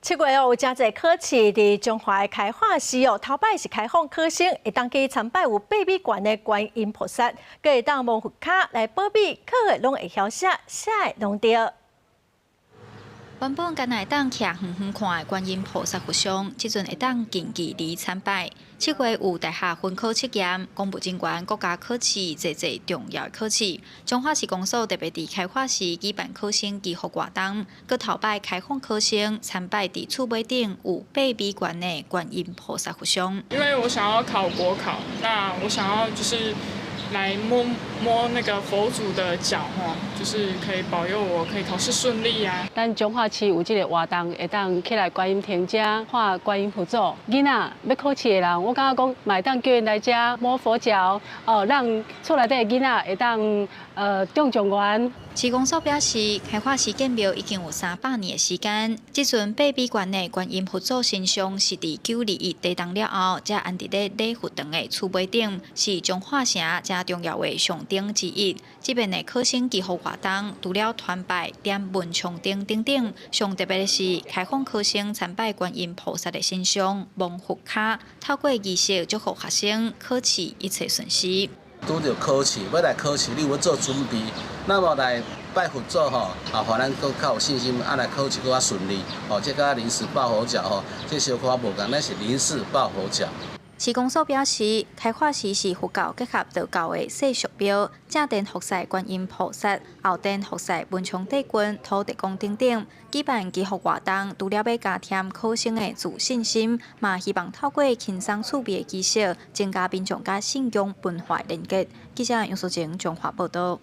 7月哦，有誠濟考試佇彰化開化市哦，頭擺是開放考生會當去參拜有八米懸的觀音菩薩，閣會當摸佛跤來保庇，考的攏會曉寫，寫的攏對。原本干焦會當徛遠遠看的觀音菩薩佛像，這陣會當近距離參拜。7月有大學分科測驗、公務人員國家考試，濟濟重要的考試。彰化市公所特別佇開化市舉辦考生祈福活動，閣頭擺開放考生參拜佇厝尾頂有8米懸的觀音菩薩佛像。因為我想要考國考，那我想要就是來摸摸那個佛祖的腳，吼，就是可以保佑我可以考試順利啊。咱彰化市有這個活動，會當起來觀音亭遮看觀音佛祖。囡仔欲考試的人，我感覺講嘛會當叫𪜶來遮摸佛腳，哦，讓厝內底的囡仔會當中狀元。市公所表示，開化市建廟已經有300年的時間。這尊8米懸的觀音佛祖神像是佇9·21地動了後，才安置佇禮佛堂的厝尾頂，是彰化城誠重要的象徵之一。這擺的考生祈福活動，除了團拜、點文昌燈等等，上特別的是開放考生參拜觀音菩薩的神像，摸佛跤，透過儀式祝福學生考試一切順遂。拄著考試，欲來考試，你有欲做準備，那麼來拜佛祖吼，啊，予咱閣較有信心，啊來考試閣較順利。吼，這佮臨時抱佛腳吼，這小可無仝，咱是臨時抱佛腳。市公所表示，開化市是佛教結合道教的世俗廟，正殿服侍觀音菩薩，後殿服侍文昌帝君、土地公等等。舉辦祈福活動，除了欲加添考生的自信心，嘛希望透過輕鬆趣味的儀式，增加民眾佮信仰文化連結。記者楊淑靜彰化報導。